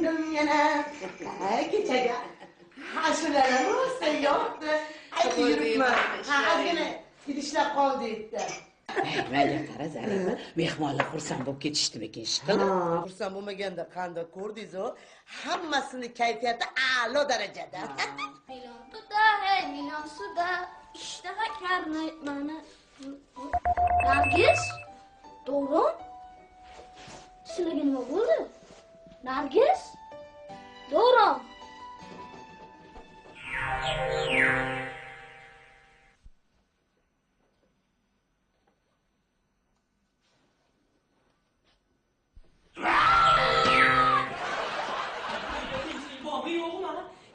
keldim yana. Kechaga ashulalar rosa yoqdi. Aytib yuribman. Ha, ozgina idishlab qoldi yerda. Menga qara Zarifa, mehmonlar xursand bo'lib ketishdimikin ishqilib? Xursand bo'lmaganda qanday ko'rdingiz-ku? Hammasini kayfiyati a'lo darajada. Million tuda, hey, million suda, ishtaha karnay mana. Nargiz? To'g'ri? Sizlarga nima bo'ldi? Nargiz? To'g'ri.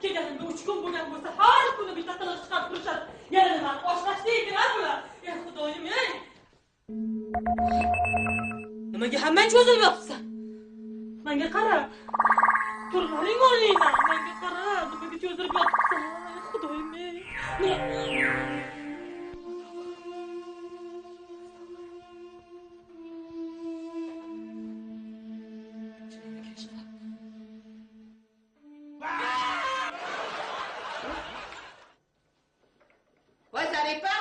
Kelganimda 3 kun bo'lgan bo'lsa, har kuni bitta qiliq chiqarib turishadi. Yana nimani oshlashdi ekan bular. Ey Xudoyim, ey! Nimaga hammang cho'zilib yotibsan? Menga qara. Turlaring o'rningdan, menga qara, nimaga cho'zilib yotibsan? Ey Xudoyim, ey! Voy Zarifa!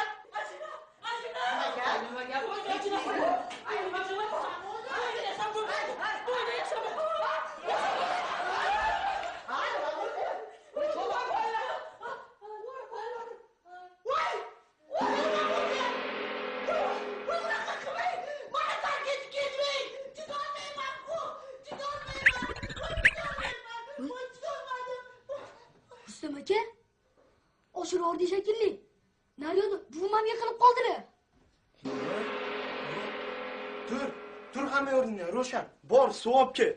Rustam aka, oshirordi shekilli. Naryoda buvim ham yiqilib qoldilar. Tur, tur hamma o'rningdan, Ro'shan. Bor, suv olib kel.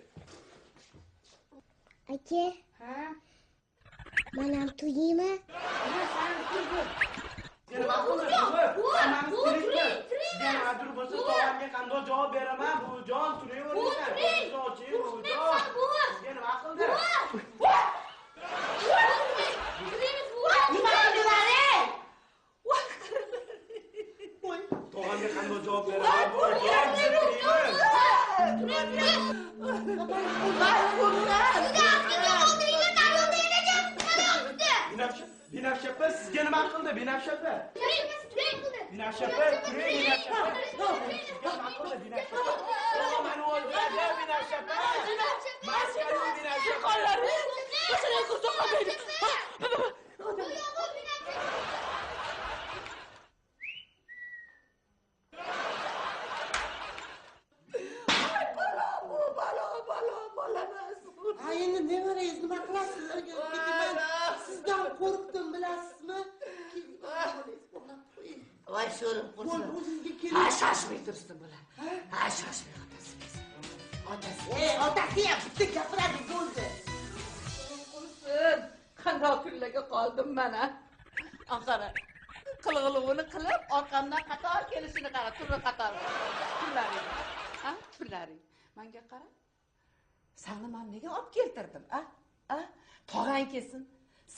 Aka. Ha? Men ham turaymi? Ha, sen tur. Nima qildi? Sizga nimadir bo'lsa, tog'amga qanday javob beraman? Buvijon, turing o'rningdan. Buvijon, sizga nima qildi? Nima qildilar, ey? Tog'amga qanday javob beraman? Buvijon, Binafsha opa, sizga nima qildi? Binafsha opa. Binafsha opa, turing, Binafsha opa. Sizga nima qildi Binafsha opa? Tog'am meni o'ldiradi, Binafsha opa. Maskani Binafsha opa. Ha, endi nevarangiz nima qilasiz? Men sizdan qo'rqdim, bilasizmi? Voy sho'rim qursin. O'zingizga keling. Ha, shoshmay tursin bular. Ha, shoshmay otasi kelsin. Otasi. Ey, otasi ham bitta gapiradi bo'ldi. Qursin. Qandoq kunlarga qoldim mana. Qara. Qilig'ini qilib, orqamdan qator kelishini qara, turli qator. Pullaring. Ha, pullaring. Menga qara. Seni men nega olib keltirdim, a? A? Tog'ang kelsin,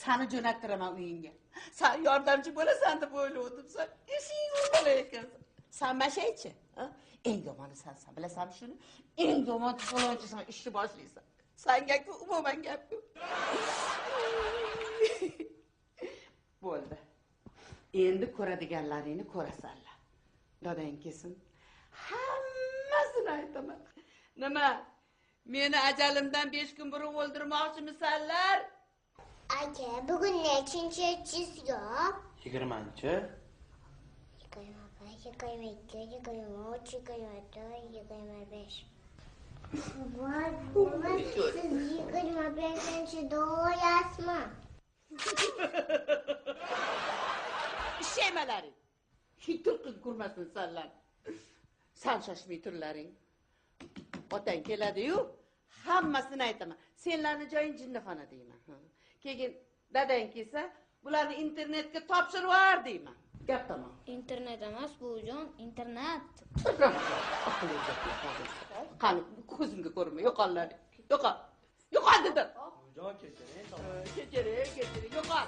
seni jo'nattiraman uyingga. Sen yordamchi bo'lasan deb o'ylagandim. Sen eshik bola ekansan. Sen mashaychi, a? Eng yomoni sensan, bilasanmi shuni? Eng yomon falonchisan, ishni boshlaysan. Senga-ku umuman gap yo'q. Bo'ldi. Endi ko'radiganlaringni ko'rasanlar. Dadang kelsin, hammasini aytaman. Nima? Meni ajalimdan 5 kun burun o'ldirmoqchimisanlar? Aka, bugun nechinchi chizgo? 20-chi. 21, 22, 23, 24, 25. Voy, buva, siz 25-chi do'yasizmi? Ishemalaring. Hech turqin ko'rmasin sanlar. San shoshmay turlaring. Otang keladi-yu, hammasini aytaman. Senlarni joying jinnixona deyman. Keyin dadang kelsa, bularni internetga topshirib yubor deyman. Gap tamom. Internet emas, buvijon, internet. Qani, ko'zimga ko'rinma, yo'qollaring. Yo'qol. Yo'qol dedim. Buvijon, kechiring. Kechiring, kechiring, yo'qol.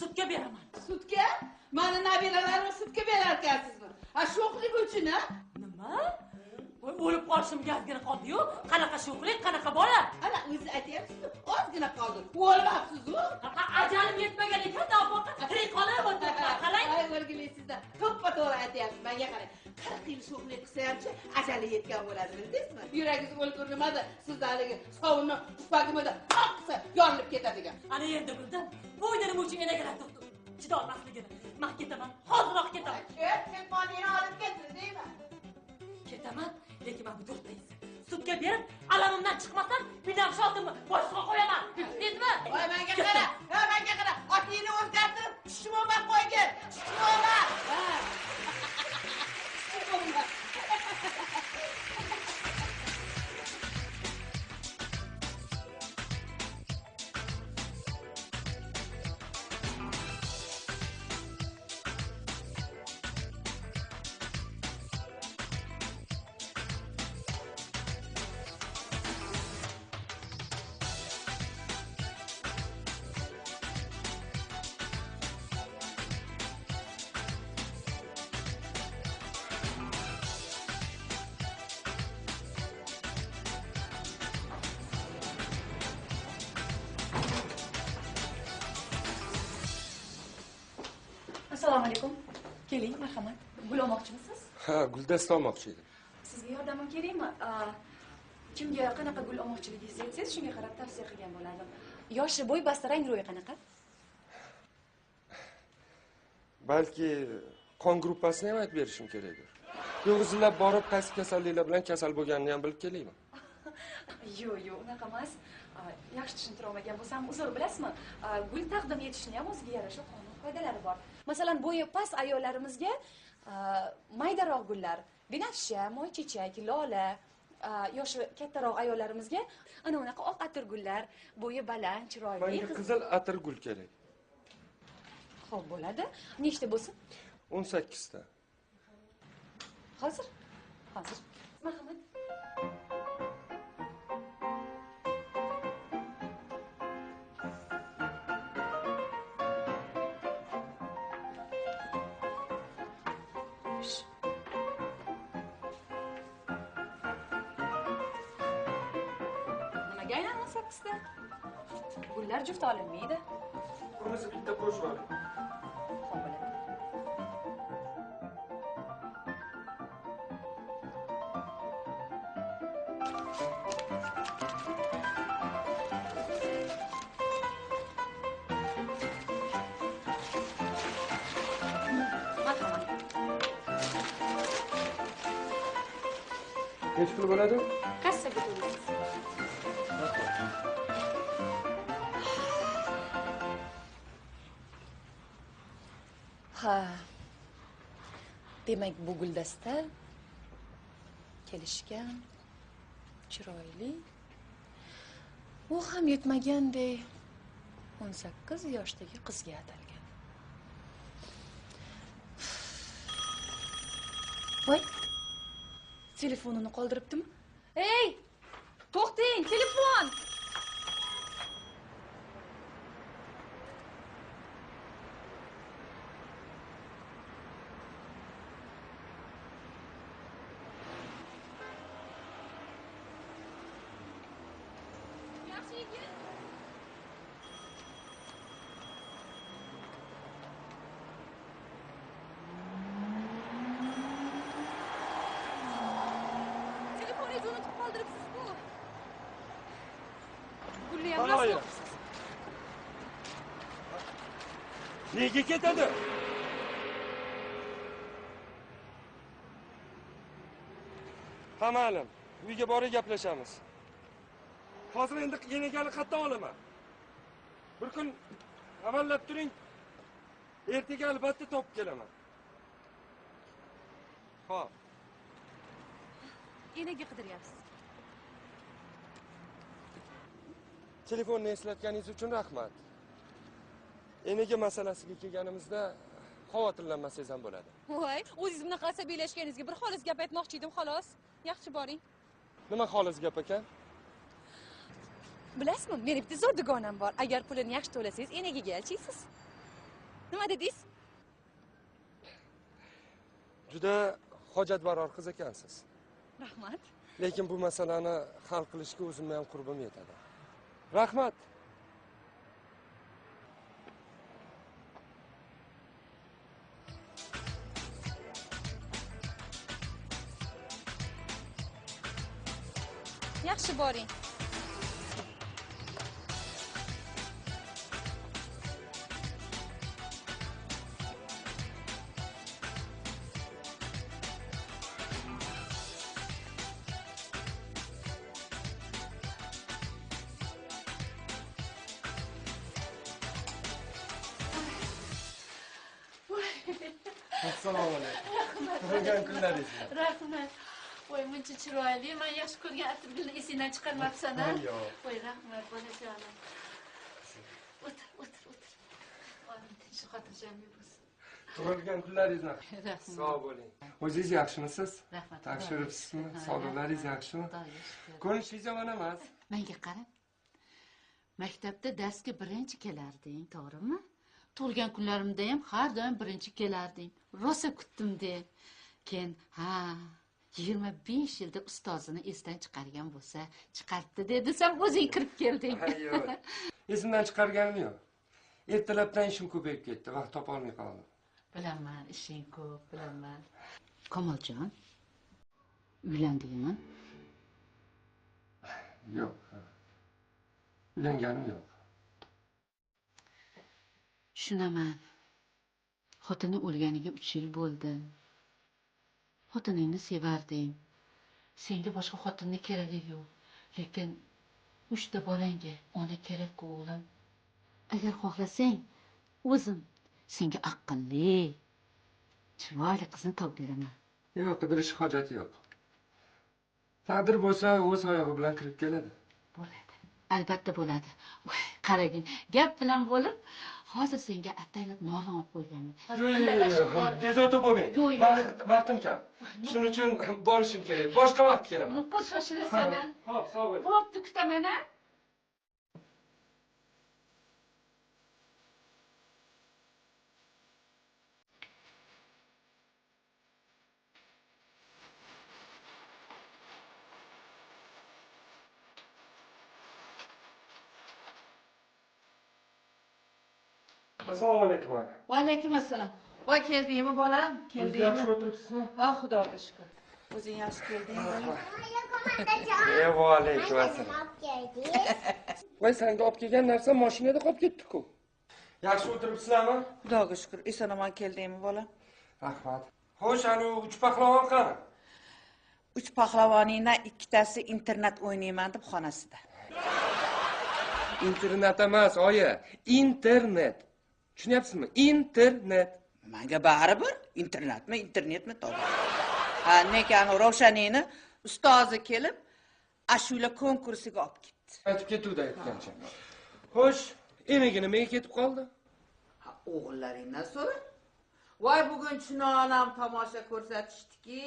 Sudga beraman. Sudga? Mani nabiralarimni sudga berarkansizmi? Ha, sho'xlik uchun, ha? Nima? Voy, o'lib qolishimga ozgina qoldi-yu. Qanaqa sho'xlik, qanaqa bola? Ana, o'zi aytyapsiz, ozgina qoldi. O'lmabsiz-ku. Ha, ajalim yetmagan ekan, nafaqa tirik qolib o'tiribman. Qarang. Ay, o'rgilaysizda. To'ppa-to'g'ri aytyapsiz. Menga qarang. 40 yil sho'xlik qilsa hamchi ajali yetgan bo'ladi, bildingizmi? Yuragingiz o'lgur nimada? Sizni haligi sovunni pufagimida paq qilsa yorilib ketadigan. Ana endi bildim. Bu nima uchun enagalar turdi? Chidolmasligini. Men ketaman, hoziroq ketaman. Ket, telefoningni olib ket, bildingmi? Ketaman, lekin men bu to'rttaysiz. Sudga berib, alamimdan chiqmasam, binafsha otimni boshqa qo'yaman. Bildingizmi? Voy, menga qara, ha, menga qara. Otingni o'zgartirib, tushmoma qo'ygin. Tushmoma. Ha. Tushmoma. Assalomu alaykum. Keling, marhamat. Gul olmoqchimisiz? Ha, guldasta olmoqchi edim. Sizga yordamim kerakmi? Kimga qanaqa gul olmoqchiligingizni aytsangiz, shunga qarab tavsiya qilgan bo'lardim. Yoshi, bo'y basti, rang ro'yi qanaqa? Balki qon gruppasini ham aytib berishim kerakdir. Yo'q, izlab borib qaysi kasalliklar bilan kasal bo'lganini ham bilib kelaymi? Yo'q, yo'q, unaqa emas. Yaxshi tushuntira olmagan bo'lsam, uzr, bilasizmi? Gul taqdim etishni ham o'ziga yarasha qonun qoidalari bor. Masalan, bo'yi past ayollarimizga maydaroq gullar, binafsha, moychechak, lola, yoshi kattaroq ayollarimizga ana unaqa oq atirgullar, bo'yi baland, chiroyli. Menga qizil atirgul kerak. Xo'p, bo'ladi. Nechta bo'lsin? 18 ta. Hozir. Hozir. Marhamat. Nimaga aynan 18 ta? Gullar juft olinmaydi. Bo'lmasa bitta qo'shib oling. Xo'p, bo'ladi. Marhamat. Necha pul bo'ladi? Kassaga to'laysiz. Ha. Demak, bu guldasta kelishgan, chiroyli. U ham yetmaganday 18 yoshdagi qizga atalgan. Voy. Telefonini qoldiribdimi? Ey! To'xtang, telefon! Yaxshi yigit. Telefoningizni unutib qoldiribsiz-ku. Gulni ham rost o'qibsiz. Nega ketadi? Ha, ma'lum. Uyga borib gaplashamiz. Hozir endi yenagani qayerdan olaman? Bir kun avvallab turing. Ertaga albatta topib kelaman. Xo'p. Enaga qidiryapsiz. Telefonni eslatganingiz uchun rahmat. Enaga masalasiga kelganimizda xavotirlanmasangiz ham bo'ladi. Voy, o'zingiz bunaqa asabiylashganingizga bir xolis gap aytmoqchi edim, xolos. Yaxshi boring. Nima xolis gap ekan? Bilasizmi, meni bitta zo'r dugonam bor. Agar pulini yaxshi to'lasangiz, enagiga elchiysiz. Nima dedingiz? Juda hojatbaror qiz ekansiz. Rahmat. Lekin bu masalani hal qilishga o'zimni ham qurbim yetadi. Rahmat. Yaxshi boring. Assalomu alaykum. Tug'ilgan kunlaringiz bilan. Rahmat. Voy, muncha chiroyli. Men yaxshi ko'rgan atirgulni esingdan chiqarmabsan, a? Yo'q. Voy, rahmat, bolajonim. O'tir, o'tir, o'tir. Olim tinch, xotirjamlik bo'lsin. Tug'ilgan kunlaringiz bilan. Rahmat. Sog' bo'ling. O'zingiz yaxshimisiz? Rahmat. Tekshiribsizmi? Ha, Sog'liqlaringiz rahmat. yaxshimi? Xudoga shukr. Ko'rinishingiz yomon emas. Menga qara. Maktabda darsga birinchi kelarding, to'g'rimi? Tug'ilgan kunlarimda ham har doim birinchi kelarding. Rosa kutdim de. Keyin, ha, 25 yilda ustozini esdan chiqargan bo'lsa, chiqaribdi de desam, o'zing kirib kelding. Ha, yo'q. Esimdan chiqarganim yo'q. Ertalabdan ishim ko'payib ketdi, vaqt topa olmay qoldim. Bilaman, ishing ko'p, bilaman. Kamoljon, uylandingmi? Yo'q. Uylanganim yo'q. Tushunaman. Xotini o'lganiga 3 yil bo'ldi. Xotiningni sevarding. Senga boshqa xotinni keragi yo'q. Lekin 3 ta bolangga ona kerak-ku, o'g'lim. Agar xohlasang, o'zim senga aqlli, chiroyli qizni topib beraman. Yo'q, qidirish hojati yo'q. Taqdir bo'lsa, o'z oyog'i bilan kirib keladi. Bo'ladi. Albatta bo'ladi. Voy, qaragin, gap bilan bo'lib, hozir senga ataylab non olib qo'yganman. Yo'q, bezovta bo'lmang. Yo'q, yo'q. Vaqtim kam. Shuning uchun borishim kerak. Boshqa vaqt kelaman. Nuqul shoshilasan. Xo'p, sog' bo'ling. Bo'pti, kutaman, a? Assalomu alaykum aka. Va alaykum assalom. Voy, keldingmi bolam? Keldingmi? Yaxshi o'tiribsizmi? Ha, Xudoga shukr. O'zing yaxshi keldingmi? Va alaykum assalom. Voy, senga olib kelgan narsa mashinada qolib ketdi-ku. Yaxshi o'tiribsizlarmi? Xudoga shukr. Eson-omon keldingmi bolam? Rahmat. Xo'sh, ana 3 pahlavon qani? 3 pahlavoningdan ikkitasi internet o'ynayman deb xonasida. Internet emas, oyi, internet. Tushunyapsizmi? Internet. Menga baribir, internetmi, internetmi to'g'ri. Ha, nega ana Ravshaningni ustozi kelib, ashula konkursiga olib ketdi. Aytib ketuvdi aytgancha. Xo'sh, enagi nimaga ketib qoldi? Ha, o'g'illaringdan so'ra. Voy, bugun Chinonam tomosha ko'rsatishdiki,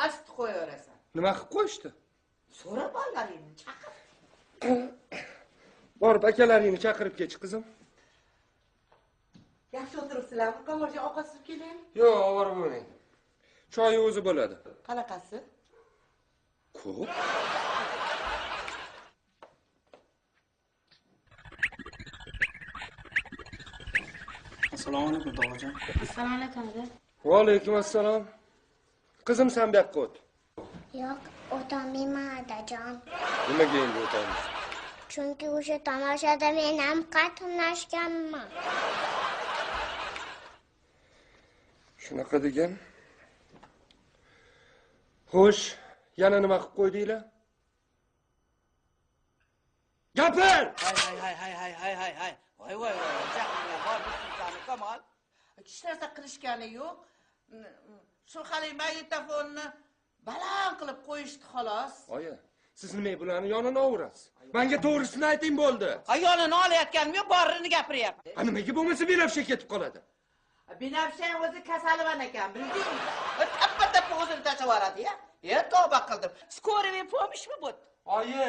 asti qo'yaverasan. Nima qilib qo'yishdi? So'ra bolalaringni, chaqir. Borib akalaringni chaqirib kelchi, qizim. Yaxshi o'tiribsizlarmi? Kamoljon, ovqat suvib kelaymi? Yo'q, ovora bo'lmang. Choyi o'zi bo'ladi. Qanaqasi? Ko'p. Assalomu alaykum, tog'ajon. Assalomu alaykum, aka. Va alaykum assalom. Qizim, sen bu yoqqa o't. Yo'q, o'tolmayman, adajon. Nimaga endi o'tolmaysan? Chunki o'sha tomoshada men ham qatnashganman. Shunaqa degan. Xo'sh, yana nima qilib qo'ydinglar? Gapir! Hay hay hay hay hay hay hay. Voy voy voy. Jahlinga bordi sultoni Kamol. Hech narsa qilishgani yo'q. Shu hali magnitofonni baland qilib qo'yishdi xolos. Oyi, siz nima bularni yonini ovurasiz? Menga to'g'risini ayting bo'ldi. Ha, yonini olayotganim yo'q, borini gapiryapti. Ha, nimaga bo'lmasa Binafsha ketib qoladi? Binafsha o'zi kasalvan ekan, bildingmi? Tappa-tappa o'zini tashlab yuboradi-ya. E, tavba qildim. Скорый помощь mi bu? Oyi,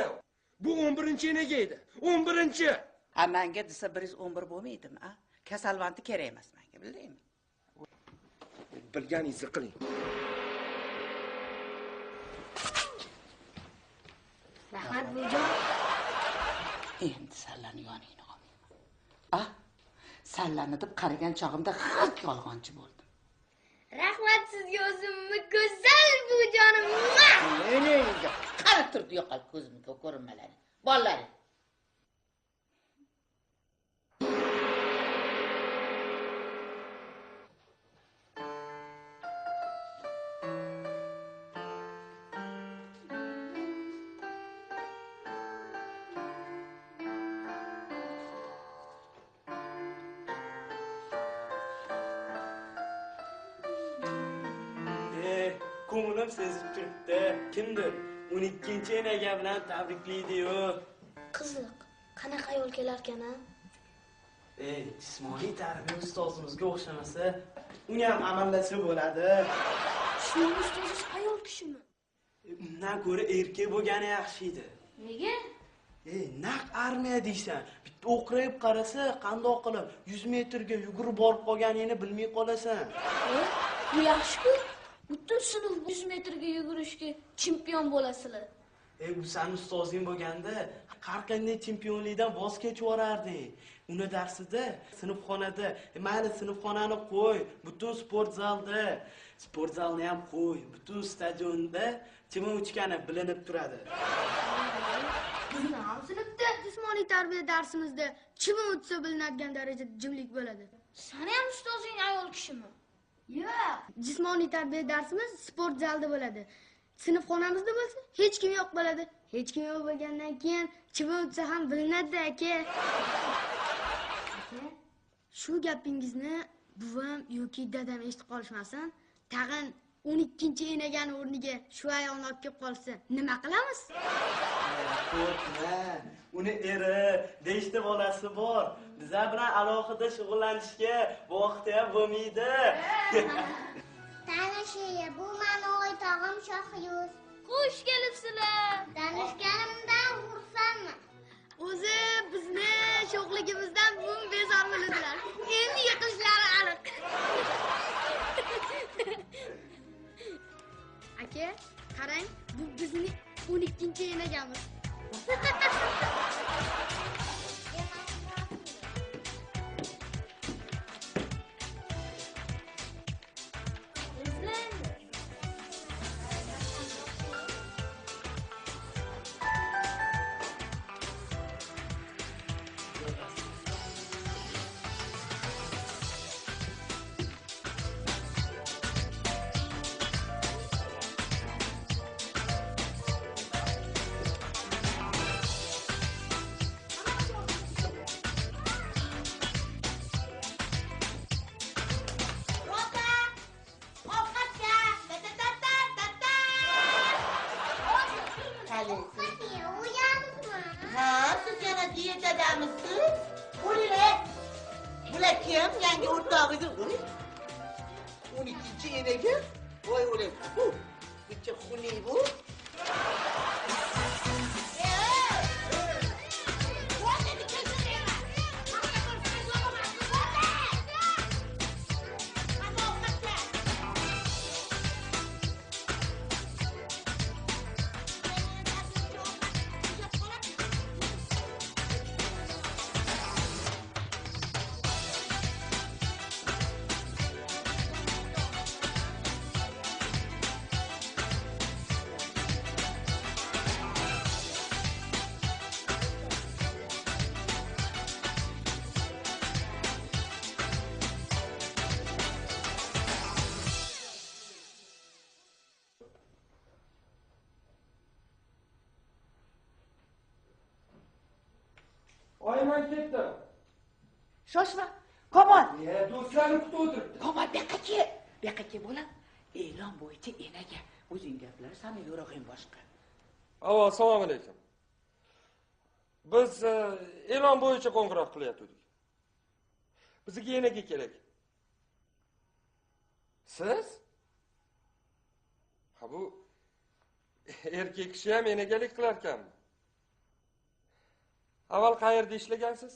bu 11-enaga edi. 11-chi. Ha, menga desa 111 bo'lmaydimi, a? Kasalvanti kerak emas menga, bildingmi? Bilganingizni qiling. Rahmat buvijon. Endi sallani yoningni olmayman. A? Sallani deb qaragan chog'imda g'irt yolg'onchi bo'ldim. Rahmat sizga o'zimni go'zal buvijonim. Nega? Qara turdi yo'qol ko'zimga ko'rinmalari. Bolalaring. Ko'nglim sezib turibdi. Kimdir 12 enaga bilan tabriklaydi-yu. Qiziq, qanaqa ayol kelarkan a? Ey, jismoniy tarbiya ustozimizga o'xshamasa, uni ham amallasa bo'ladi. Jismoniy ustozingiz ayol kishimi? Undan ko'ra erkak bo'lgani yaxshi edi. Nega? Ey, naq armiya deysan. Bitta o'qrayib qarasa, qandoq qilib 100 metrga yugurib borib qolganingni bilmay qolasan. Bu yaxshi-ku. Butun sinf 100 metrga yugurishga chempion bo'lasizlar. Ey, bu sen ustozing bo'lganda har qanday chempionlikdan voz kechib yuborarding. Uni darsida, sinfxonada, mayli sinfxonani qo'y, butun sport zalda, sport zalni ham qo'y, butun stadionda chivin uchgani bilinib turadi. Bizni ham sinfda jismoniy tarbiya darsimizda chivin uchsa bilinadigan darajada jimlik bo'ladi. Seni ham ustozing ayol kishimi? Yo'q, jismoniy tarbiya darsimiz sport zalda bo'ladi. Sinfxonamizda bo'lsa, hech kim yo'q bo'ladi. Hech kim yo'q bo'lgandan keyin chivin uchsa ham bilinadi, aka. Aka, shu gapingizni buvam yoki dadam eshitib qolishmasin. Tag'in 12 enagani o'rniga shu ayolni olib kelib qolsa, nima qilamiz? Qo'rqma, uni eri, 5 ta bolasi bor. Bizlar bilan alohida shug'ullanishga vaqti ham bo'lmaydi. Tanishing, bu meni o'ytog'im Shohyuz. Xush kelibsizlar. Tanishganimdan xursandman. O'zi bizni sho'xligimizdan buvim bezor bo'ladilar. Endi yiqilishlari aniq. Aka, qarang, bu bizni 12 enagamiz. Oyman ketdim. Shoshma, Komol. Do'stlarim kutib o'tiribdi. Komol, bu yoqqa kel. Bu yoqqa kel bolam. E'lon bo'yicha enaga. O'zing gaplar, sani yo'rig'ing boshqa. Avo, assalomu alaykum. Biz e'lon bo'yicha qo'ng'iroq qilayotgandik. Bizga enaga kerak. Siz? Ha, bu erkak kishi ham enagalik qilar ekanmi? Avval qayerda ishlagansiz?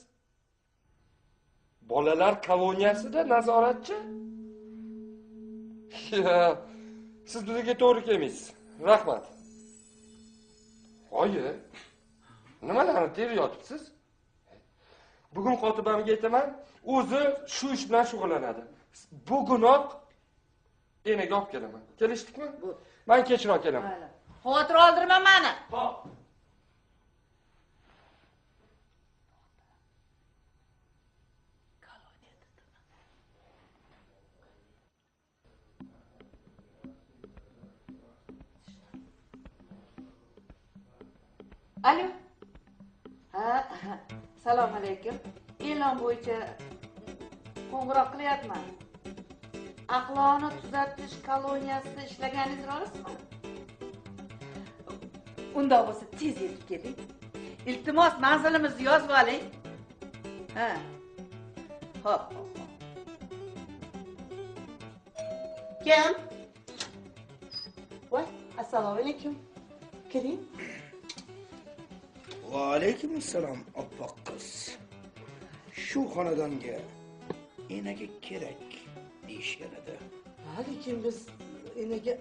Bolalar koloniyasida nazoratchi? Siz bizga to'g'ri kelmaysiz. Rahmat. Oyi, nimalarni teriyotibsiz? Bugun kotibamga aytaman, o'zi shu ish bilan shug'ullanadi. Bugunoq enaga olib kelaman. Kelishdikmi? Men kechroq kelaman. Xavotir oldirma meni. Xo'p. Alo. Ha, salom alaykum. E'lon bo'yicha qo'ng'iroq qilyapman. Aqloni tuzatish koloniyasida ishlaganingiz rostmi? Undoq bo'lsa tez yetib keling. Iltimos, manzilimizni yozib oling. Ha. Xo'p. Kim? Voy, assalomu alaykum. Kiring. Va alaykum assalom, oppoq qiz. Shu xonadonga enaga kerak deyishgan edi. Ha, lekin biz enaga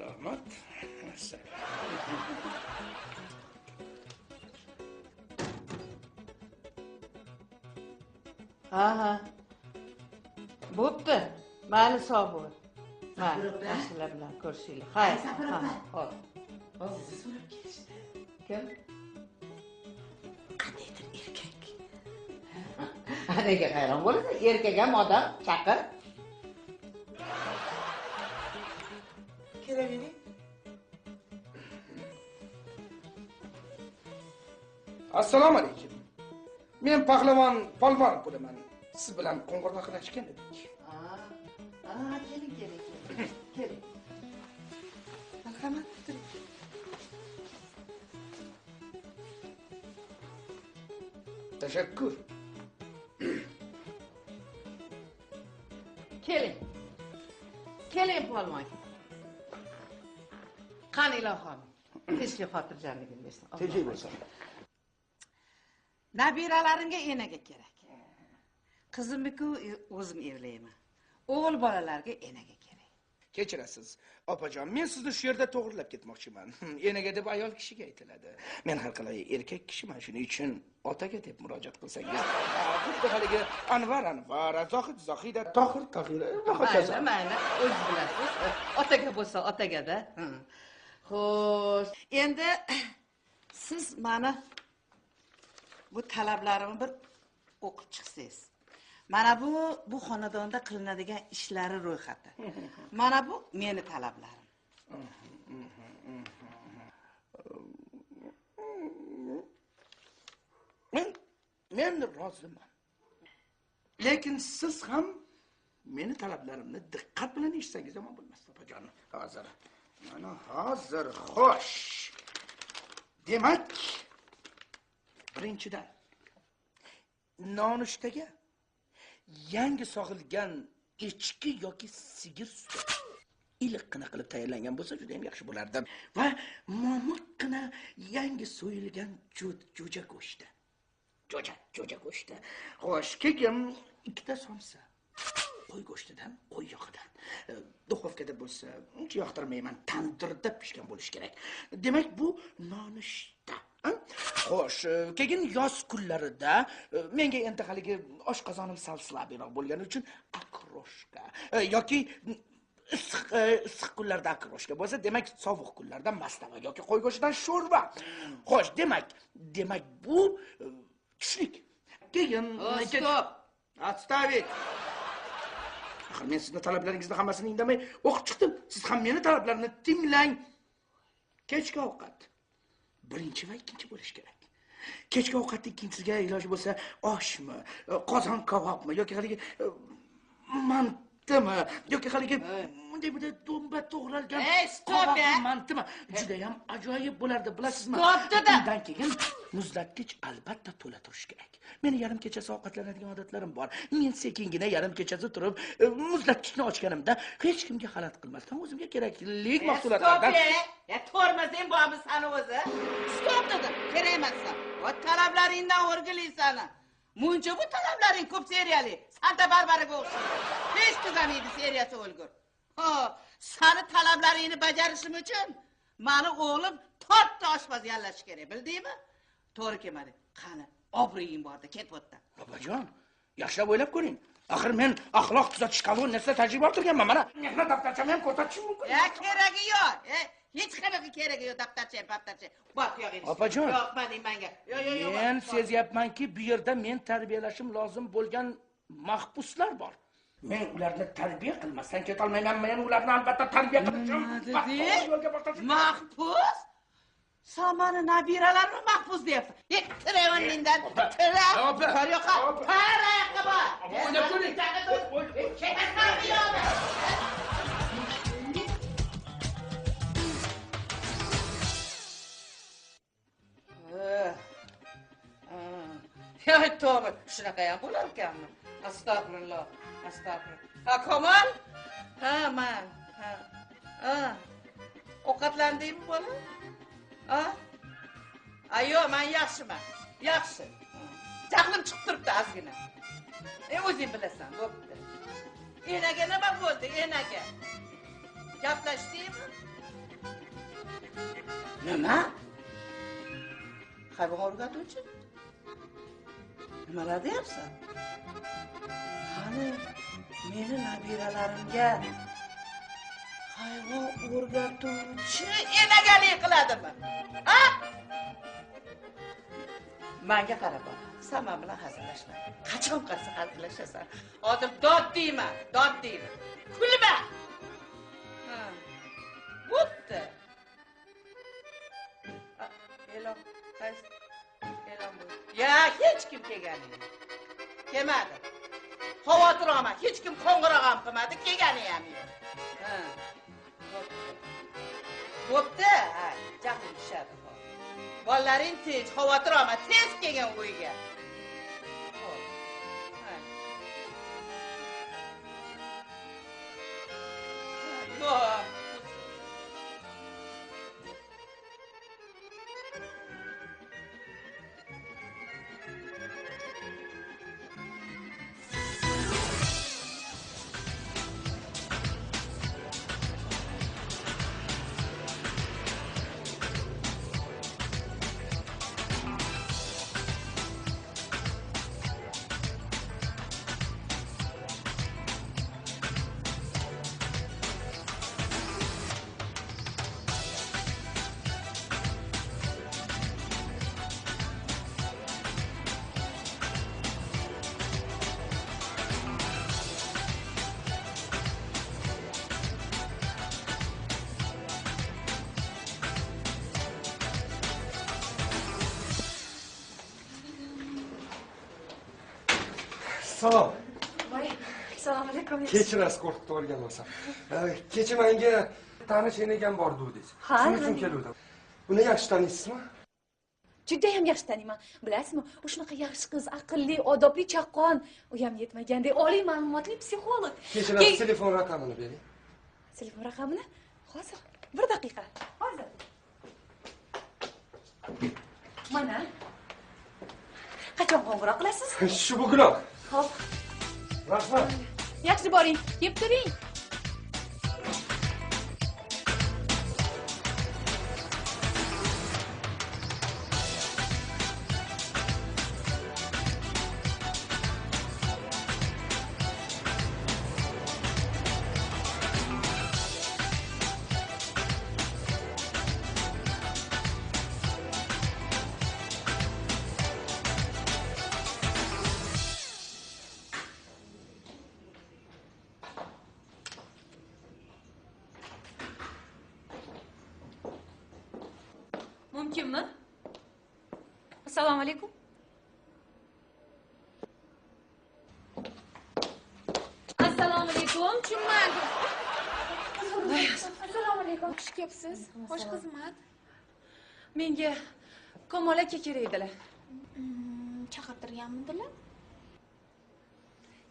Rahmat. Ha, ha. Bo'pti. Mayli, sog' bo'l. Mayli, yaxshilar bilan ko'rishaylik. Xayr. Xo'p. Sizni so'rab kelishdi. Kim? Qandaydir erkak. Nega hayron bo'lasan? Erkak ham odam, chaqir. Kelavering. Assalomu alaykum. Men pahlavon Polvon bo'laman. Siz bilan qo'ng'iroqlashgan edik. Keling, keling, keling. Keling. Marhamat, o'tiring. Tashakkur. Keling. Keling polvon. Qani ilohim. Tinchlik xotirjamligini bersin. Tinchlik bo'lsin. Nabiralarimga enaga kerak. Qizimni-ku o'zim evlayman. O'g'il bolalarga enaga kerak. Kechirasiz, opajon, men sizni shu yerda to'g'rilab ketmoqchiman. Enaga deb ayol kishiga aytiladi. Men har qalay erkak kishiman, shuning uchun otaga deb murojaat qilsangiz. Xuddi haligi Anvar Anvar, Zohid Zohida, Tohir Tohira va hokazo. Mayli, mayli, o'zingiz bilasiz. Otaga bo'lsa otagada. Xo'sh, endi siz meni bu talablarimni bir o'qib chiqsangiz. Mana bu xonadonda qilinadigan ishlari ro'yxati. Mana bu meni talablarim. Men roziman. Lekin siz ham meni talablarimni diqqat bilan eshitsangiz yomon bo'lmas, opajonim. Hozir. Mana hozir, xo'sh. Demak, birinchidan nonushtaga yangi sog'ilgan echki yoki sigir suti iliqqina qilib tayyorlangan bo'lsa juda ham yaxshi bo'lardi. Va momiqqina yangi so'yilgan jo'ja go'shti. Jo'ja go'shti. Xo'sh, keyin ikkita somsa qo'y go'shtidan, qo'y yog'idan. Duxovkada bo'lsa, uncha yoqtirmayman, tandirda pishgan bo'lishi kerak. Demak, bu nonushta. Xo'sh, keyin yoz kunlarida menga endi haligi oshqozonim sal slabiyroq bo'lgani uchun okroshka yoki issiq kunlarda okroshka bo'lsa, demak sovuq kunlarda mastava yoki qo'y go'shtidan sho'rva. Xo'sh, demak bu tushlik. Keyin stop. Отставить. Axir men sizni talablaringizni hammasini indamay o'qib chiqdim. Siz ham meni talablarimni tinglang. Kechki ovqat birinchi va ikkinchi bo'lishi kerak. Kechki ovqatni ikkinchisiga iloji bo'lsa oshmi, qozon kabobmi yoki haligi mantimi yoki haligi bunday bunday do'mba to'g'ralgan stop mantimi juda ham ajoyib bo'lardi, bilasizmi? Stop dedim. Undan keyin Muzlatgich albatta to'la turishi kerak. Meni yarim kechasi ovqatlanadigan odatlarim bor. Men sekingina yarim kechasi turib, muzlatgichni ochganimda hech kimga xalat qilmasdan o'zimga kerakli mahsulotlardan... Stop! Ya tormazing bormi sani o'zi? Stop dedim, kerak emas san. Va talablaringdan o'rgili sani. Muncha bu talablaring ko'p seriyali. Santa Barbaraga o'xshaydi. Hech tugamaydi seriyasi o'lgur. Ha, sani talablaringni bajarishim uchun mani o'g'lim to'rtta oshpaz yallashi kerak, bildingmi? To'g'ri kelmadi. Qani, obro'ying bordi, ket bu yerdan. Bobojon, yaxshilab o'ylab ko'ring. Axir men axloq tuzatish koloniyasida tajriba orttirganman. Mana mehnat daftarchamni ham ko'rsatishim mumkin. Ya keragi yo'q. Hech qanaqa keragi yo'q daftarcha, daftarcha. Bor, yo'q endi. Opajon. Yo'qmading menga. Yo'q, yo'q, yo'q. Men sezyapmanki, bu yerda men tarbiyalashim lozim bo'lgan mahbuslar bor. Men ularni tarbiya qilmasdan ketolmayman. Men ularni albatta tarbiya qilishim. Mahbus? Sen mani nabiralarimni mahbus deyapsan. Tiraman mendan. Tira. Kor yo'q. Tara yoqqa bor. O'ylab ko'ring. Ketasan bu yoqda. Ya tavba, shunaqa ham bo'lar ekanmi? Astag'firulloh, astag'firulloh. Ha, Kamol? Ha, man. Ha. Ha. Ovqatlandingmi bola? Ha? A yo'q, men yaxshiman. Yaxshi. Jahlim chiqib turibdi ozgina. O'zing bilasan, bo'pti. Enaga nima bo'ldi, enaga? Gaplashdingmi? Nima? Hayvon o'rgatuvchi? Nimalar deyapsan? Hali meni nabiralarimga hayvon o'rgatuvchi enagalik qiladimi? Ha? Menga qara bola, sen men bilan hazillashma. Qachon qarasa hazillashasan. Hozir dod deyman, dod deyman. Kulma. Ha. Bo'pti. E'lon, qaysi? E'lon bo'ldi. Ya hech kim kelgani yo'q. Kelmadi. Xavotir olma, hech kim qo'ng'iroq ham qilmadi, kelgani ham yo'q. Ha. Bo'pti. Ha, jahlim tushadi. Bolalaring tinch, xavotir olma, tez kelgin uyga. Xo'p. Ha. Yo'q. Salom. Voy, assalomu alaykum. Kechirasiz, qo'rqitib olgan bo'lsam. Kecha menga tanish enagam bor dedingiz. Shuning uchun keluvdim. Uni yaxshi taniysizmi? Juda ham yaxshi taniyman. Bilasizmi, u shunaqa yaxshi qiz, aqlli, odobli, chaqqon. U ham yetmagandek oliy ma'lumotli psixolog. Kechirasiz, telefon raqamini bering. Telefon raqamini? Hozir, bir daqiqa. Hozir. Mana. Qachon qo'ng'iroq qilasiz? Shu bugunoq. Xo'p. Rahmat. Yaxshi boring, yeb turing. Mumkinmi? Assalomu alaykum. Assalomu alaykum. Tushunmadim. Assalomu alaykum. Xush kelibsiz. Xush xizmat. Menga Kamol aka kerak edilar. Chaqirtirganmidilar?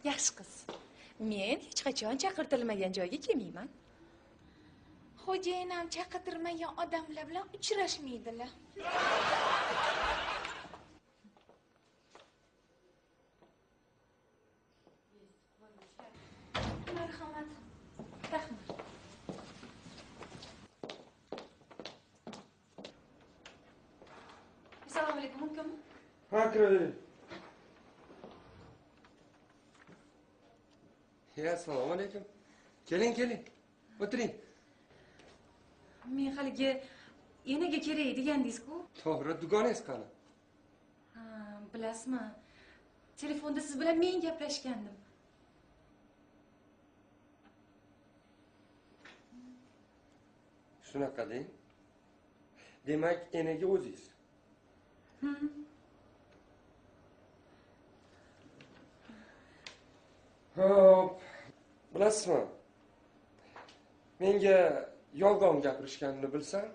Yaxshi qiz. Men hech qachon chaqirtirilmagan joyga kelmayman. Xo'jayin ham chaqirtirmagan odamlar bilan uchrashmaydilar. Marhamat. Rahmat. Assalomu alaykum, mumkinmi? Ha, kiravering. Ya, assalomu alaykum. Keling, keling. O'tiring. Men haligi enaga kerak degandingiz-ku. To'g'ri, dugonangiz qani? Ha, bilasizmi? Telefonda siz bilan men gaplashgandim. Shunaqa deng. Demak, enaga o'zingiz. Xo'p, bilasizmi? Menga yolg'on gapirishganini bilsam,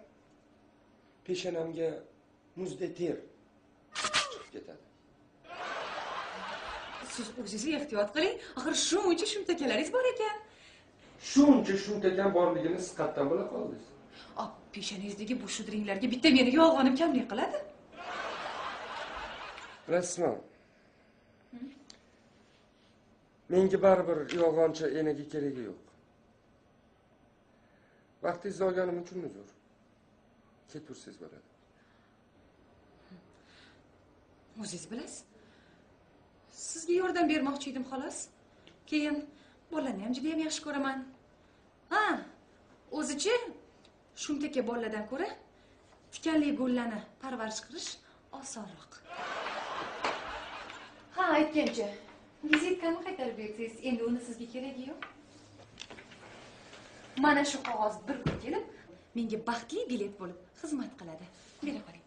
peshonamga muzdek ter chiqib ketadi. Siz o'zingiz ehtiyot qiling, axir shuncha shumtakalaringiz bor ekan. Shuncha shumtakam borligini siz qayerdan bila qoldingiz? Peshonangizdagi bu shudringlarga bitta meni yolg'onim kamlik qiladi. Bilasizmi? Menga baribir yolg'onchi enaga keragi yo'q. Vaqtingizni olganim uchun uzr. Ketaversangiz bo'ladi. O'zingiz bilasiz. Sizga yordam bermoqchi edim xolos. Keyin bolalarni ham juda ham yaxshi ko'raman. Ha, o'zicha shumtaka bolalardan ko'ra tikanli gullarni parvarish qilish osonroq. Ha, aytgancha, vizitkani qaytarib bersangiz, endi uni sizga keragi yo'q. Mana shu qog'oz bir kun kelib, menga baxtli bilet bo'lib xizmat qiladi. Bera qoling.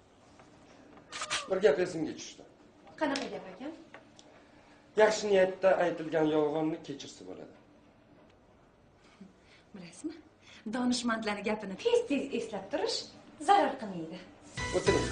Bir gap esimga tushdi. Qanaqa gap ekan? Yaxshi niyatda aytilgan yolg'onni kechirsa bo'ladi. Bilasizmi? Donishmandlarning gapini tez-tez eslab turish zarar qilmaydi. O'tiring.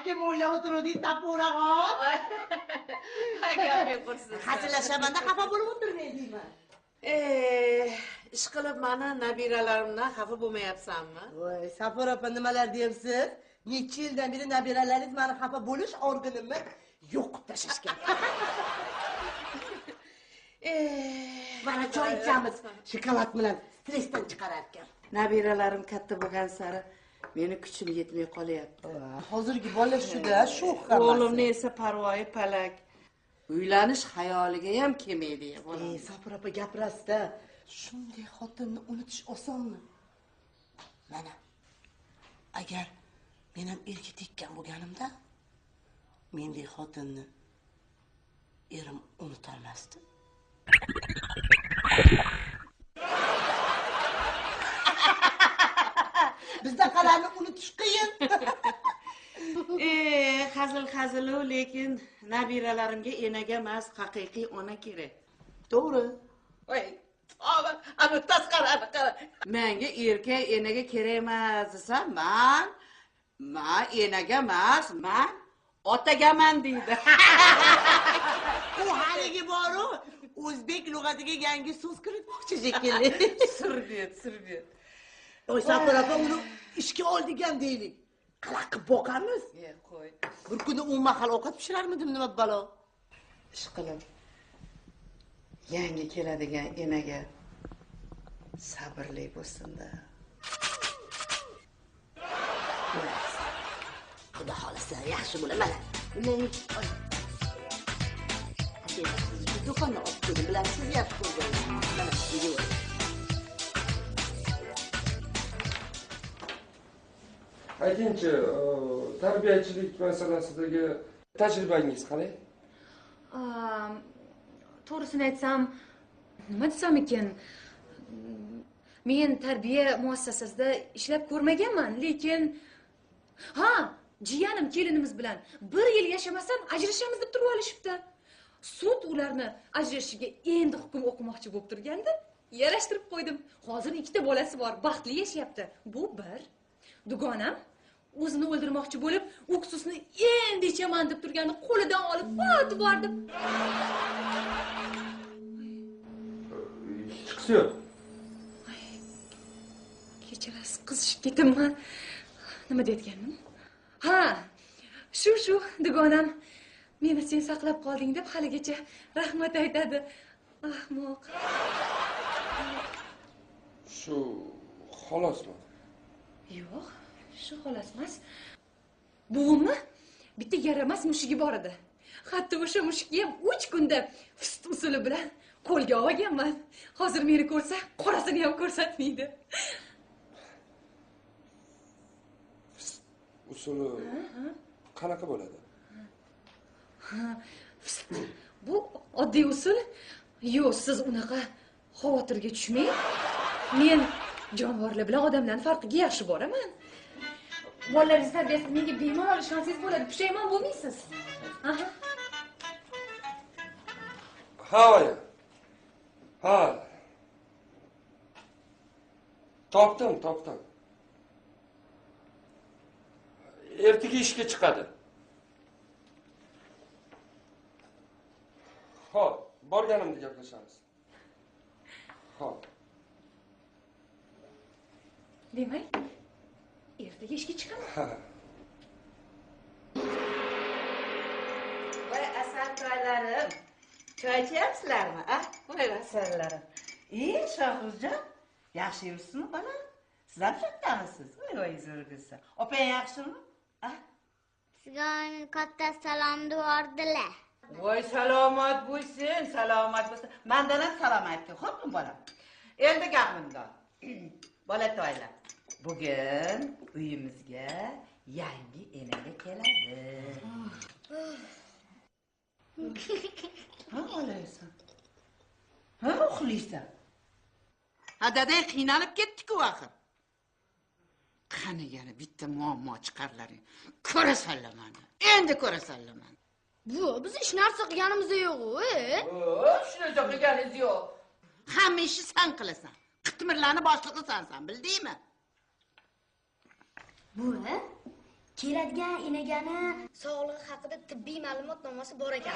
Kim o'ylab o'tiruvding Sapuraxon? Gaping qursin. Hazillashamanda xafa bo'lib o'tirmay deyman. Ish qilib mani nabiralarimdan xafa bo'lmayapsanmi? Voy, Safura opa nimalar deyapsiz? Necha yildan beri nabiralaringiz mani xafa bo'lish organimni yo'q qilib tashlashgan. Mana choy ichamiz, shokolad bilan stressdan chiqarar ekan. Nabiralarim katta bo'lgan sari meni kuchim yetmay qolyapti. Hozirgi bola shuda, shu hammasi. O'g'limni esa parvoyi palak. Uylanish xayoliga ham kelmaydi bolam. Safura opa gapirasiz-da. Shunday xotinni unutish osonmi? Mana agar men ham erga tekkan bo'lganimda mendek xotinni erim unutolmasdi. Bizdaqalarni unutish qiyin. Hazil hazilu, lekin nabiralarimga enaga emas, haqiqiy ona kerak. To'g'ri. Voy, tavba, ana tasqarani qara. Menga erkak enaga kerak emas desam, man enaga emas, man otagaman deydi. U haligi boru o'zbek lug'atiga yangi so'z kiritmoqchi shekilli. Surbet, surbet. Oy, Safura opa uni ishga oldik ham deylik. Qanaqa qilib boqamiz? Qo'y. Bir kuni 10 mahal ovqat pishirarmidim, nima balo? Ish qilib yangi keladigan enaga sabrli bo'lsin-da. Xudo xolasa yaxshi bo'lar mana. Do'konni olib keldim, bilasiz, yaxshi ko'rganman. Mana yeyavering. Aytingchi, tarbiyachilik masalasidagi tajribangiz qalay? To'g'risini aytsam, nima desam ekan? Men tarbiya muassasasida ishlab ko'rmaganman, lekin ha, jiyanim kelinimiz bilan 1 yil yashamasam ajrashamiz deb turib olishibdi. Sud ularni ajrashishiga endi hukm o'qimoqchi bo'lib turganda, yarashtirib qo'ydim. Hozir 2 ta bolasi bor, baxtli yashayapti. Bu bir. Dugonam o'zini o'ldirmoqchi bo'lib, uksusni endi ichaman deb turganda qo'lidan olib otib yubordim. Chiqsi yo'q. Kechirasiz, qizishib ketdimman. Nima deyotgandim? Ha, shu dugonam meni sen saqlab qolding deb haligacha rahmat aytadi. Ahmoq. Shu xolosmi? Yo'q, shu xolos emas. Buvimni bitta yaramas mushugi bor edi. Hatto o'sha mushukni ham 3 kunda fist usuli bilan qo'lga olganman. Hozir meni ko'rsa, qorasini ham ko'rsatmaydi. Fist usuli qanaqa bo'ladi? Ha, fist bu oddiy usul. Yo'q, siz unaqa xavotirga tushmang. Men jonivorlar bilan odamlarning farqiga yaxshi boraman. Bolalaringiz tarbiyasida menga bemalol ishonsangiz bo'ladi, pushaymon bo'lmaysiz. Aha. Ha, oyi. Ha. Topdim, topdim. Ertaga ishga chiqadi. Xo'p, borganimda gaplashamiz. Xo'p. Demak, ertaga ishga chiqaman. Ha. Voy asaltoylarim, choy ichyapsizlarmi, a? Voy asallarim. Shohruzjon, yaxshi yuribsizmi bola? Siz ham shu yerda? Voy voy zo'r bo'lsa. Opang yaxshimi? A? Sizga katta salom yubordilar. Voy salomat bo'lsin, salomat bo'lsin. Mendan ham salom aytdi, xo'pmi bolam? Endi gap bundoq. Bolatoylar, bugun uyimizga yangi enaga keladi. Ha, olaysan. Ha, uxlaysan. Ha, dadang qiynalib ketdi-ku axir. Qani yana bitta muammo chiqarlaring. Ko'rasanlar mani. Endi ko'rasanlar mani. Bu biz hech narsa qilganimiz yo'q-ku. Hech narsa qilganingiz yo'q. Hamma ishni sen qilasan. Qitmirlarni boshlig'isan sen, bildingmi? Buvi, keladigan enagani sog'lig'i haqida tibbiy ma'lumotnomasi bor ekan.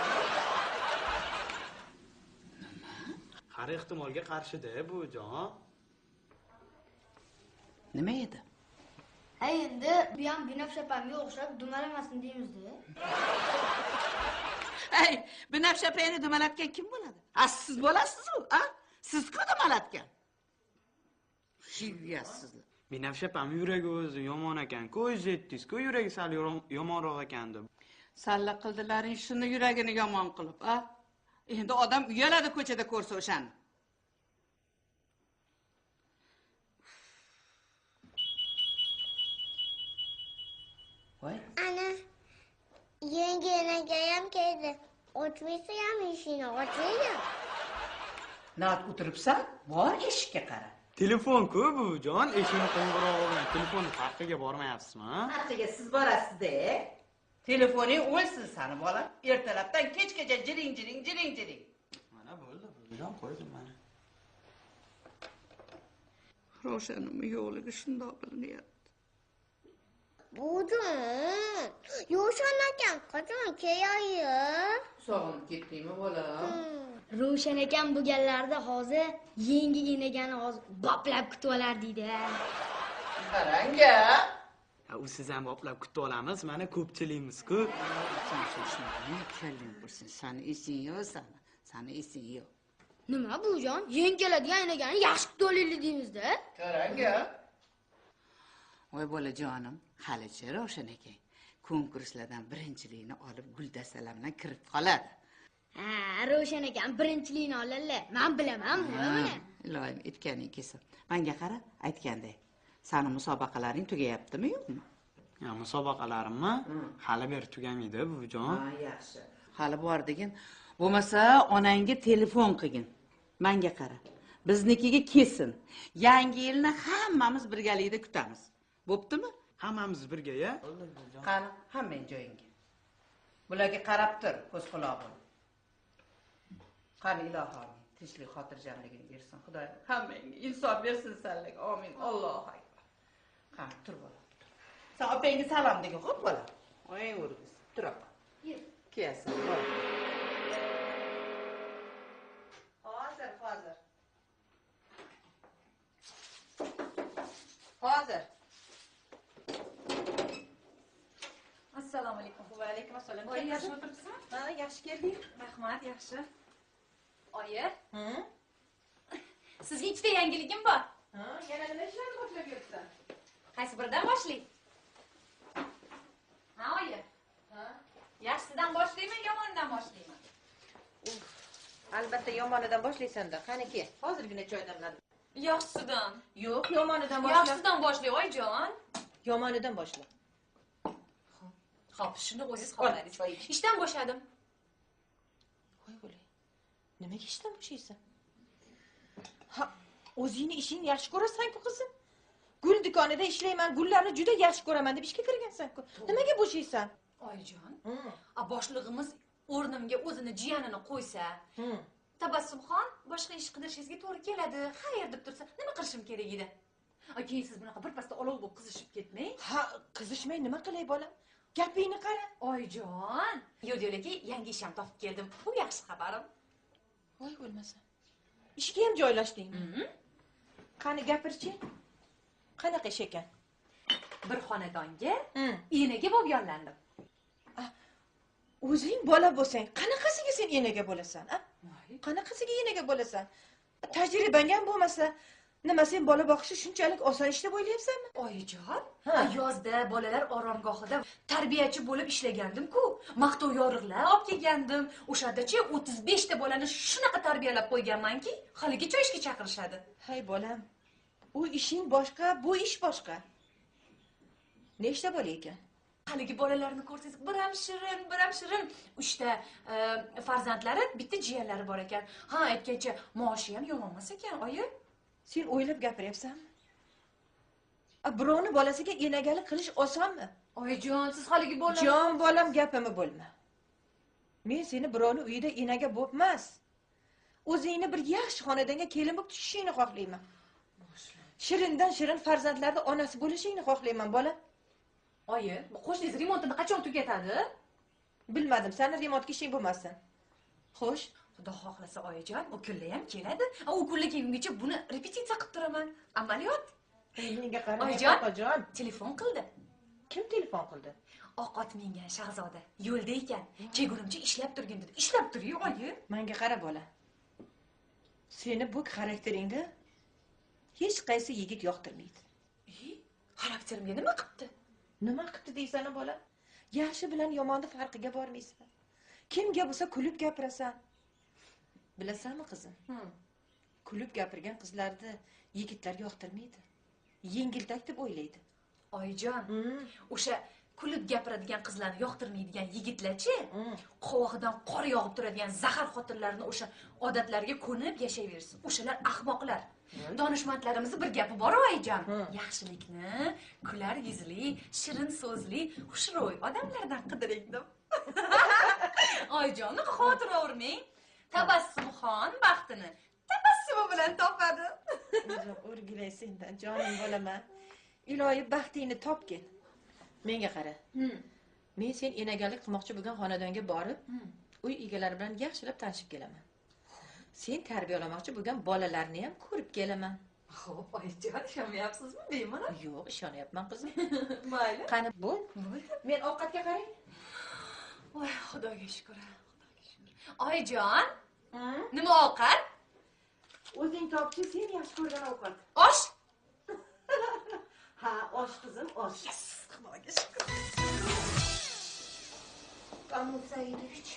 Nima? Har ehtimolga qarshi-da, buvijon. Nima edi? Ha, endi bu ham Binafsha opamga o'xshab dumalamasin deymiz-da. Ey, Binafsha opangni dumalatgan kim bo'ladi? Ha, siz bo'lasiz-ku, a? Siz-ku dumalatgan. Shivyasizlar. Binafsha opam yuragi o'zi yomon ekan-ku, o'zingiz aytdingiz-ku, yuragi sal yomonroq ekan deb. Salla qildilaring shuni yuragini yomon qilib, a? Endi odam uyaladi ko'chada ko'rsa o'shani. Voy. Ana, yangi enagayam keldi. Ochmaysan eshikni, ochmaysan. Nat o'tiribsan, bor eshikka qara. Telefon-ku, buvijon, eshikni qo'ng'irog'i bilan telefonni farqiga bormayapsizmi? Farqiga siz borasiz-da. Telefoning o'lsin sani bola. Ertalabdan kechgacha jiring jiring jiring jiring. Mana bo'ldi, buvijon, qo'ydim mana. Ravshanimni yo'qligi shundoq bilinyapti. Buvijon, Ravshan akam qachon keladi? Sog'inib ketdingmi bolam? Ravshan akam bo'lganlarida hozir yangi enagani hozir boplab kutib olar deydi. Qarang-a. U siz ham boplab kutib olamiz, mana ko'pchiligimiz-ku. Sen shuni kallang qursin, sani esing yo'q sani. Sani esing yo'q. Nima buvijon? Yangi keladigan enagani yaxshi kutib olaylik deymiz-da. Qarang-a. Voy bolajonim, halicha Ravshan akang konkurslardan birinchilikni olib guldastalar bilan kirib qoladi. Ha, Ravshan akam birinchilikni oladilar. Men bilaman buni. Iloyim aytganing kelsin. Menga qara, aytganday. Sani musobaqalaring tugayaptimi, yo'qmi? Ya, musobaqalarimmi? Hali beri tugamaydi, buvijon. Ha, yaxshi. Hali bor degin, Bo'lmasa onangga telefon qilgin. Menga qara. Biznikiga kelsin. Yangi yilni hammamiz birgalikda kutamiz. Bo'ptimi? Hammamiz birga, ya? Qani, hammang joyingga. Bularga qarab tur, ko'z quloq bo'l. Qani ilohi, tinchlik, xotirjamligini bersin Xudoyim. Hammangga insof bersin sanlarga. Amin. Allohu akbar. Qani, tur bola. Sen opangga salom degin, xo'p bola. Oying o'rgilsin. Tur opa. Kelsin, bola. Hozir, hozir. Hozir. Assalomu alaykum. Va alaykum assalom. Oyi, yaxshi o'tiribsizmi? Ha, yaxshi kelding. Rahmat, yaxshi. Oyi. Sizga ikkita yangiligim bor. Ha, yana nima ishlarni boshlab yuribsan? Qaysi biridan boshlaylik? Ha, oyi. Ha? Yaxshisidan boshlaymi, yomonidan boshlaymi? Albatta yomonidan boshlaysan-da. Qani kel, hozirgina choy damladim. Yaxshisidan. Yo'q, yomonidan boshla. Yaxshisidan boshla, oyijon. Yomonidan boshla. Xo'p, shuni o'zingiz xohladingiz. Ishdan bo'shadim. Voy bo'lay. Nimaga ishdan bo'shaysan? Ha, o'zingni ishingni yaxshi ko'rasan-ku qizim. Gul do'konida ishlayman, gullarni juda yaxshi ko'raman deb ishga kirgansan-ku. Nimaga bo'shaysan? Oyijon, a boshlig'imiz o'rnimga o'zini jiyanini qo'ysa, Tabassumxon boshqa ish qidirishingizga to'g'ri keladi. Xayr deb tursa, nima qilishim kerak edi? Keyin siz bunaqa birpasda olov bo'lib qizishib ketmang. Ha, qizishmay nima qilay bolam? Gapingni qara. Oyijon, yo'l-yo'lakay yangi ish ham topib keldim. Bu yaxshi xabarim. Voy bo'lmasa. Ishga ham joylashdingmi? Qani gapirchi? Qanaqa ish ekan? Bir xonadonga enaga bo'lib yollandim. O'zing bola bo'lsang, qanaqasiga sen enaga bo'lasan, a? Qanaqasiga enaga bo'lasan? Tajribang ham bo'lmasa, nima sen bola boqishi shunchalik oson ish deb o'ylayapsanmi? Oyijon, yozda bolalar oromgohida tarbiyachi bo'lib ishlagandim-ku. Maqtov yorug'lar olib kelgandim. O'shadachi 35 ta bolani shunaqa tarbiyalab qo'yganmanki, haligacha ishga chaqirishadi. Hay bolam, u ishing boshqa, bu ish boshqa. Nechta bola ekan? Haligi bolalarni ko'rsangiz, bir ham shirin, bir ham shirin. 3 ta farzandlari, bitta jiyanlari bor ekan. Ha, aytgancha, maoshi ham yomon emas ekan, oyi. Sen o'ylab gapiryapsanmi? Birovni bolasiga enagalik qilish osonmi? Oyijon, siz haligi bola... Jon bolam, gapimni bo'lma. Men seni birovni uyida enaga bo'pmas. O'zingni bir yaxshi xonadonga kelin bo'lib tushishingni xohlayman. Shirindan shirin farzandlarni onasi bo'lishingni xohlayman, bola. Oyi, bu qo'shningiz remontini qachon tugatadi? Bilmadim, seni remontga ishing bo'lmasin. Xo'sh, Xudo xohlasa oyijon, u kunlar ham keladi. U kunlar kelgungacha buni repetitsiya qilib turaman. Amaliyot. Menga qara, oyijon, telefon qildi. Kim telefon qildi? Oq ot mingan shahzoda yo'lda ekan. Kelgunimcha ishlab turgin dedi. Ishlab turing, oyi. Menga qara bola. Seni bu xarakteringda hech qaysi yigit yoqtirmaydi. Xarakterimga nima qilibdi? Nima qilibdi deysan bola? Yaxshi bilan yomonni farqiga bormaysan. Kimga bo'lsa kulib gapirasan. Bilasanmi qizim? Kulib gapirgan qizlarni yigitlar yoqtirmaydi. Yengiltak deb o'ylaydi. Oyijon, o'sha kulib gapiradigan qizlarni yoqtirmaydigan yigitlarchi, qovog'idan qor yog'ib turadigan zahar xotinlarni o'sha odatlariga ko'nib yashayversin. O'shalar ahmoqlar. Donishmandlarimizning bir gapi bor, oyijon. Yaxshilikni kular yuzli, shirin so'zli, xushro'y odamlardan qidiring deb. Oyijon, xavotir olmang. Tabassumxon baxtini tabassumi bilan topadi. O'zim o'rgilay sendan, jonim bolaman. Iloyi baxtingni topgin. Menga qara. Men sen enagalik qilmoqchi bo'lgan xonadonga borib, uy egalari bilan yaxshilab tanishib kelaman. Sen tarbiyalamoqchi bo'lgan bolalarni ham ko'rib kelaman. Xo'p, oyijon, ishonmayapsizmi bemalol? Yo'q, ishonyapman qizim. Mayli. Qani bu? Men ovqatga qarang. Voy, Xudoga shukr. Xudoga shukr. Oyijon, nima ovqat? O'zing topchi, sen yaxshi ko'rgan ovqat. Osh? Ha, osh qizim, osh. Yes, Xudoga shukr. Mahmud Saidovich.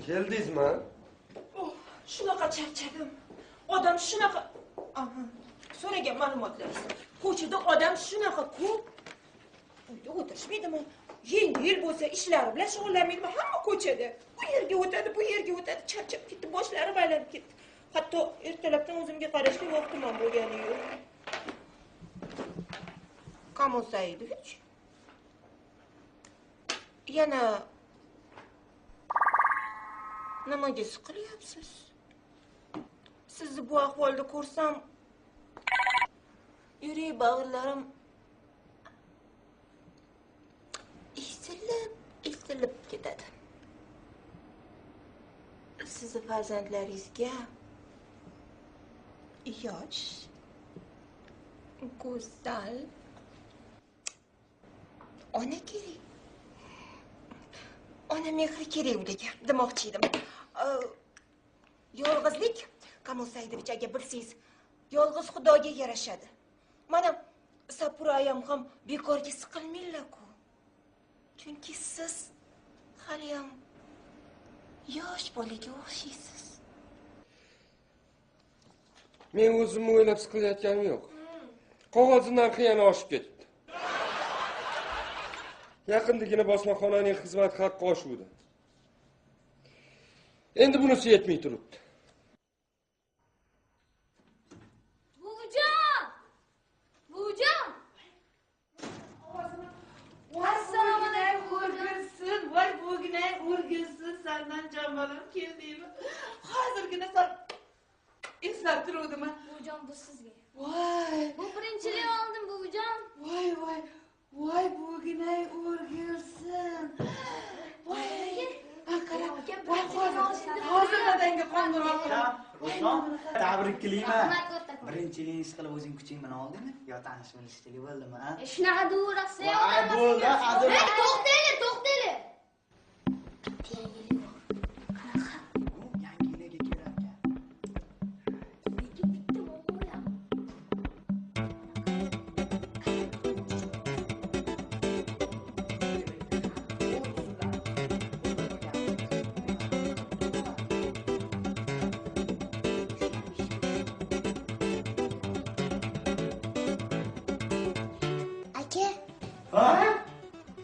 Keldingizmi? Oh, shunaqa charchadim. Odam shunaqa... So'ragan ma'lumotlar. Ko'chada odam shunaqa ko'p. Uyda o'tirishmaydimi? Yengil bo'lsa ishlari bilan shug'ullanmaydimi? Hamma ko'chada. U yerga o'tadi, bu yerga o'tadi, charchab ketdi, boshlarim aylanib ketdi. Hatto ertalabdan o'zimga qarashga vaqtim ham bo'lgani yo'q. Kamol Saidovich, yana nimaga siqilyapsiz? Sizni bu ahvolda ko'rsam, yurak bag'irlarim ezilib ketadi. Sizni farzandlaringizga yosh, go'zal ona kerak. Ona mehri kerak ularga, demoqchi edim. Yolg'izlik, Kamol Saidovich, agar bilsangiz, yolg'iz Xudoga yarashadi. Mana Sapura ayam ham bekorga siqilmanglar-ku. Chunki siz haliyam yosh bolaga o'xshaysiz. Men o'zimni o'ylab siqilayotganim yo'q. Qog'oz narxi yana oshib ketdi. Yaqindagina bosmaxonaning xizmat haqqi oshuvdi. Endi bunisi yetmay turibdi. Buvijon! Buvijon! Assalomu alaykum, o'rgilsin, voy bugunay o'rgilsin, sandan jon bolam keldingmi? Hozirgina san eslab turuvdim. Buvijon, bu sizga. Voy! Bu birinchilik oldim, buvijon. Voy, voy. Voy bugunay o'rgilsin. Voy! Qara, voy hozir dadangga qo'ng'iroq qilaman. Ruslan, tabriklayman. Birinchilik ish qilib o'zing kuching bilan oldingmi? Yo tanish bilishchilik bo'ldimi, a? Shunaqa deyaverasiz, Voy, bo'ldi, hozir. To'xtanglar, to'xtanglar. Yangi yilga kelar ekan. Lekin bitta muammo. Aka. Ha?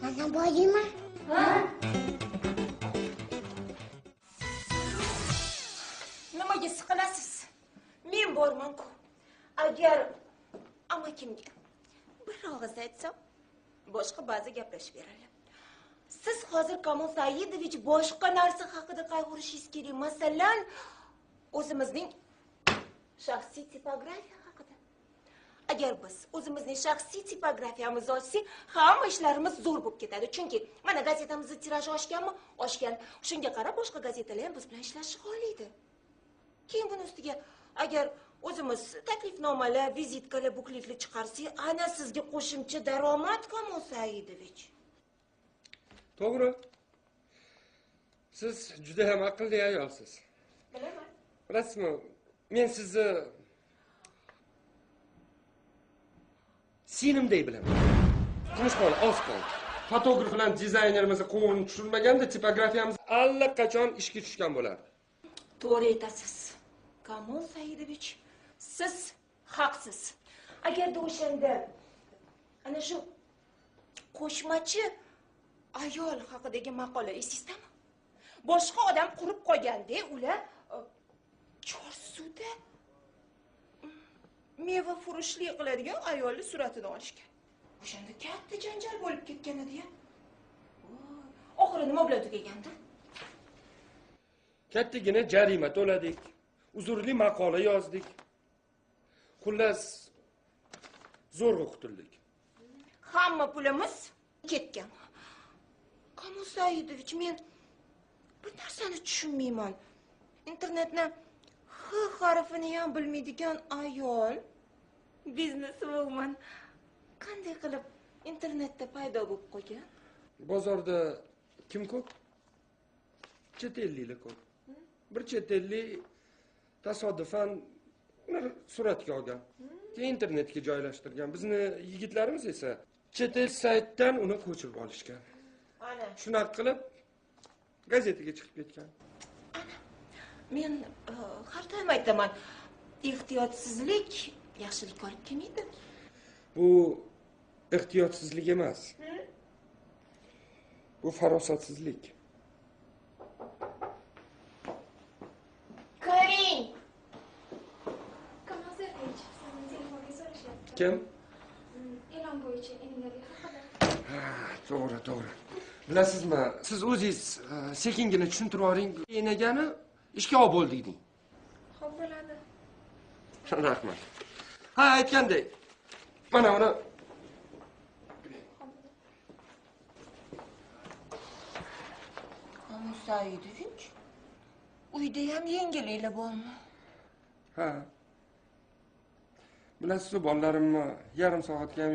Mana boyimi? Ha? Nimaga siqilasiz? Men borman-ku. Agar amakimga bir og'iz aytsam, boshqa ba'zi gaplashib beradi. Siz hozir Kamol Saidovich boshqa narsa haqida qayg'urishingiz kerak. Masalan, o'zimizning shaxsiy tipografiya haqida. Agar biz o'zimizning shaxsiy tipografiyamizni ochsak, hamma ishlarimiz zo'r bo'lib ketadi. Chunki mana gazetamizning tiraji oshganmi? Oshgan. Shunga qarab boshqa gazetalar ham biz bilan ishlashni xohlaydi. Keyin buni ustiga agar o'zimiz taklifnomalar, vizitkalar, bukletlar chiqarsak, ana sizga qo'shimcha daromad, Kamol Saidovich. To'g'ri. Siz juda ham aqlli ayolsiz. Bilaman. Bilasizmi, men sizni singlimday bilaman. Kumushxon oz qoldi. Fotograf bilan dizaynerimizni qo'lini tushirmaganda tipografiyamiz allaqachon ishga tushgan bo'lardi. To'g'ri aytasiz. Kamol Saidovich, siz haqsiz. Agarda o'shanda ana shu qo'shmachi ayol haqidagi maqola esingizdami? Boshqa odam qurib qo'yganda ular Chorsuda meva furushlik qiladigan ayolning suratini olishgan. O'shanda katta janjal bo'lib ketgan edi-ya. Oxiri nima bilan tugagandi? Kattagina jarima to'ladik. Uzrli maqola yozdik. Xullas, zo'rg'a qutuldik. Hamma pulimiz ketgan. Kamol Saidovich, men bir narsani tushunmayman. Internetni X harfini ham bilmaydigan ayol biznes woman qanday qilib internetda paydo bo'lib qolgan? Bozorda kim ko'p? Chet elliklar ko'p. Bir chet ellik tasodifan uni suratga olgan. Keyin internetga joylashtirgan. Bizni yigitlarimiz esa chet el saytdan uni ko'chirib olishgan. Ana. Shunaqa qilib gazetaga chiqib ketgan. Ana. Men har doim aytaman, ehtiyotsizlik yaxshilikka olib kelmaydi. Bu ehtiyotsizlik emas. Bu farosatsizlik. Kiring. Kamol Sergeyevich, sizni telefonga so'rashyapti. Kim? E'lon bo'yicha enagalik haqida. Ha, to'g'ri, to'g'ri. Bilasizmi, siz o'zingiz sekingina tushuntirib yuboring. Enagani ishga olib bo'ldik deng. Xo'p bo'ladi. Rahmat. Ha, aytgandek. Mana buni Saidovich, uyda ham yengilliklar bormi? Ha. Bilasiz, bolalarimni yarim soatga ham